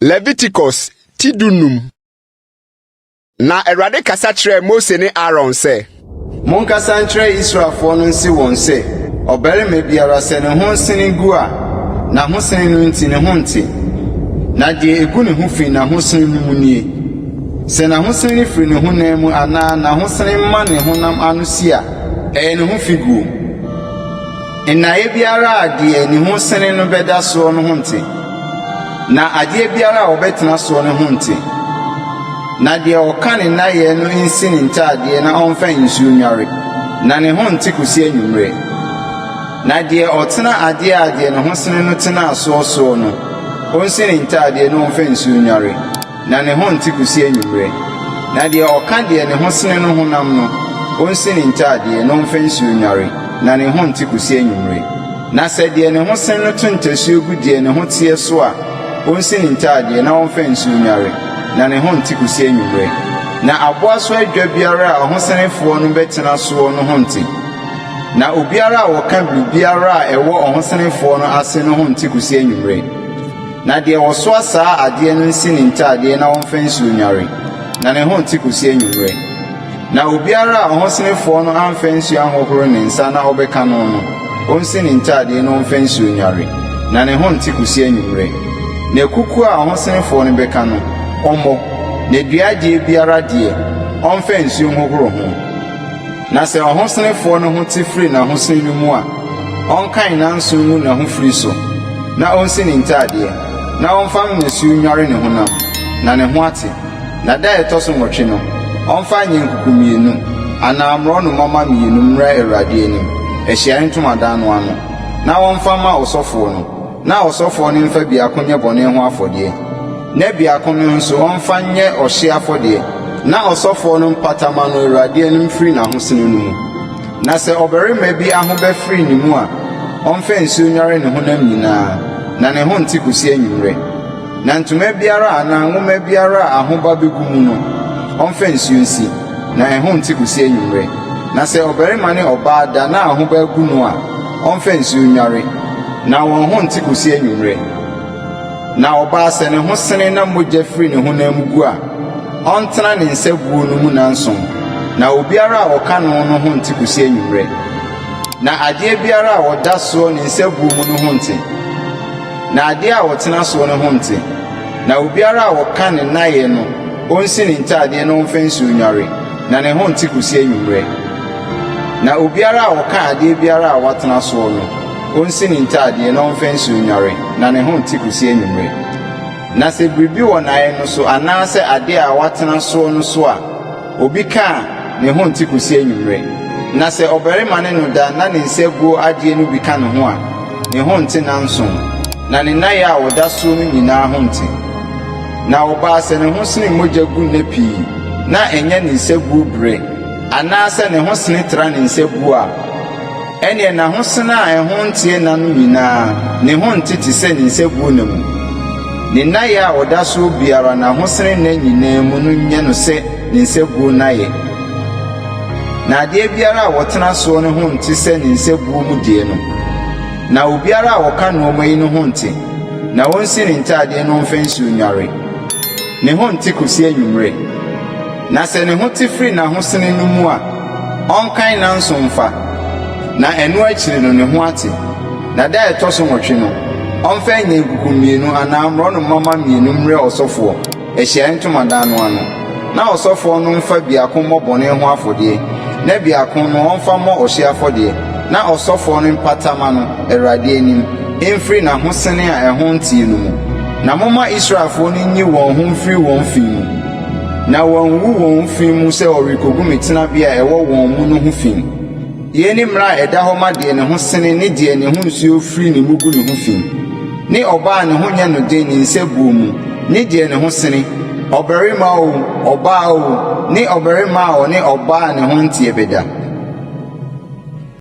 Leviticus ti 15. Na Awurade kasa kyerɛɛ Mose ne Aaron sɛ. Monkasa nkyerɛ Israelfoɔ no nse wɔn sɛ, Ɔbarima biara, sɛ ne ho sene gu a, n'ahosene no nti ne ho nte. Na deɛ ɛgu ne ho fi n'ahosene no mu nie: Sɛ n'ahosene no firi ne honam mu anaa n'ahosene ma ne honam ano si a, ɛyɛ ne ho fi guo. Nnaeɛ biara a deɛ ne ho sene no bɛda soɔ no ho nte, na adeɛ biara a ɔbɛtena soɔ no ho nte. Na deɛ ɔka ne nnaeɛ no nsi ne ntadeɛ na ɔmfa nsuo nnware, na ne ho nte kɔsi anwummerɛ. Na deɛ ɔtena adeɛ a deɛ ne ho sene no tenaa soɔ soɔ no, ɔnsi ne ntadeɛ na ɔmfa nsuo nnware, na ne ho nte kɔsi anwummerɛ. Na deɛ ɔka deɛ ne ho sene no honam no, ɔnsi ne ntadeɛ na ɔmfa nsuo nnware, na ne ho nte kɔsi anwummerɛ. Na sɛ deɛ ne ho sene no to ntasuo gu deɛ ne ho teɛ so a, ɔnsi ne ntadeɛ na ɔmfa nsuo nnware, na ne ho nte kɔsi anwummerɛ. Na aboa so adwa biara a ɔhosenefoɔ no bɛtena soɔ no ho nte. Na obiara a ɔka biribiara a ɛwɔ ɔhosenefoɔ no ase no ho nte kɔsi anwummerɛ. Na deɛ ɔsoa saa adeɛ no nsi ne ntadeɛ na ɔmfa nsuo nnware, na ne ho nte kɔsi anwummerɛ. Na obiara a ɔhosenefoɔ no amfa nsuo anhohoro ne nsa na ɔbɛka no no, ɔnsi ne ntadeɛ na ɔmfa nsuo nnware, na ne ho nte kɔsi anwummerɛ. Na kukuo a ɔhosenefoɔ no bɛka no, ɔmmɔ, na dua adeɛ biara deɛ, ɔmfa nsuo nhohoro ho. Na sɛ ɔhosenefoɔ no ho te firi n'ahosene no mu a, ɔnkan nnanson ngu n'ahofiri so, na ɔnsi ne ntadeɛ, na ɔmfa nsuo nnware ne honam, na ne ho ate. Na da a ɛtɔ so 8 no, ɔmfa anyankuku 2 anaa mmorɔnoma mma 2 mmra Awurade anim, ahyiaeɛ ntomadan no ano, na wɔmfa mma ɔsɔfoɔ no, na ɔsɔfoɔ no mfa biako nyɛ bɔne ho afɔdeɛ, na biako no nso ɔmfa nyɛ ɔhyeɛ afɔdeɛ, na ɔsɔfoɔ no mpata mma no Awurade anim mfiri n'ahosene no mu. Na sɛ ɔbarima bi ahoba firi ne mu a, ɔmfa nsuo nnware ne honam nyinaa, na ne ho nte kɔsi anwummerɛ. Na ntoma biara anaa nwoma biara a ahoba begu mu no, ɔmfa nsuo nsi, na ɛho nte kɔsi anwummerɛ. Na sɛ ɔbarima ne ɔbaa da na ahoba agu no a, ɔmfa nsuo nnware, na wɔn ho nte kɔsi anwummerɛ. Na ɔbaa sɛ ne ho sene na mogya firi ne honam mu gu a, ɔntena ne nsabuo no mu nnanson, na obiara a ɔka no no ho nte kɔsi anwummerɛ. Na adeɛ biara a ɔda soɔ ne nsabuo mu no ho nte, na adeɛ a ɔtena soɔ no ho nte. Na obiara a ɔka ne nnaeɛ no, ɔnsi ne ntadeɛ na ɔmfa nsuo nnware, na ne ho nte kɔsi anwummerɛ. Na obiara a ɔka adeɛ biara a watena soɔ no, ɔnsi ne ntadeɛ na ɔmfa nsuo nnware, na ne ho nte kɔsi anwummerɛ. Na sɛ biribi wɔ nnaeɛ no so anaasɛ adeɛ a watena soɔ no so a, obi ka a, ne ho nte kɔsi anwummerɛ. Na sɛ ɔbarima ne no da na ne nsabuo adeɛ no bi ka ne ho a, ne ho nte nnanson, na ne nnaeɛ a ɔda soɔ no nyinaa ho nte. Na ɔbaa sɛ ne ho sene mogya gu nna pii, na ɛnyɛ ne nsabuo berɛ, anaasɛ ne ho sene tra ne nsabuo a, ɛnneɛ n'ahosene a ɛho nteɛ nna no nyinaa, ne ho nte te sɛ ne nsabuo nna mu. Ne nnaeɛ a ɔda soɔ biara n'ahosene nna nyinaa mu no nyɛ no sɛ ne nsabuo nnaeɛ. Na adeɛ biara a wɔtena soɔ no ho nte sɛ ne nsabuo mu deɛ no. Na obiara a ɔka nnoɔma yi no ho nte, na ɔnsi ne ntadeɛ na ɔmfa nsuo nnware. Ne ho nte kɔsi anwummerɛ. Na sɛ ne ho te firi n'ahosene no mu a, ɔnkan nnanson mfa, na ɛno akyiri no ne ho ate. Na da a ɛtɔ so 8 no, ɔmfa anyankuku 2 anaa mmorɔnoma mma 2 mmrɛ ɔsɔfoɔ, ahyiaeɛ ntomadan no ano. Na ɔsɔfoɔ no mfa biako mmɔ bɔne ho afɔdeɛ, na biako no ɔmfa mmɔ ɔhyeɛ afɔdeɛ, na ɔsɔfoɔ no mpata mma no, Awurade anim, mfiri n'ahosene a ɛho nteɛ no mu. Na momma Israelfoɔ no nyi wɔn ho mfiri wɔn fi mu, na wɔanwuwu wɔn fi mu sɛ wɔrekɔgu me tenabea a ɛwɔ wɔn mu no ho fi. Yei ne mmara a ɛda hɔ ma deɛ ne ho sene ne deɛ ne ho nsuo firi ne mu gu ne ho fi, ne ɔbaa a ne ho nyɛ no den ne nsabuo mu, ne deɛ ne ho sene, ɔbarima oo, ɔbaa oo, ne ɔbarima a ɔne ɔbaa a ne ho nteɛ bɛda.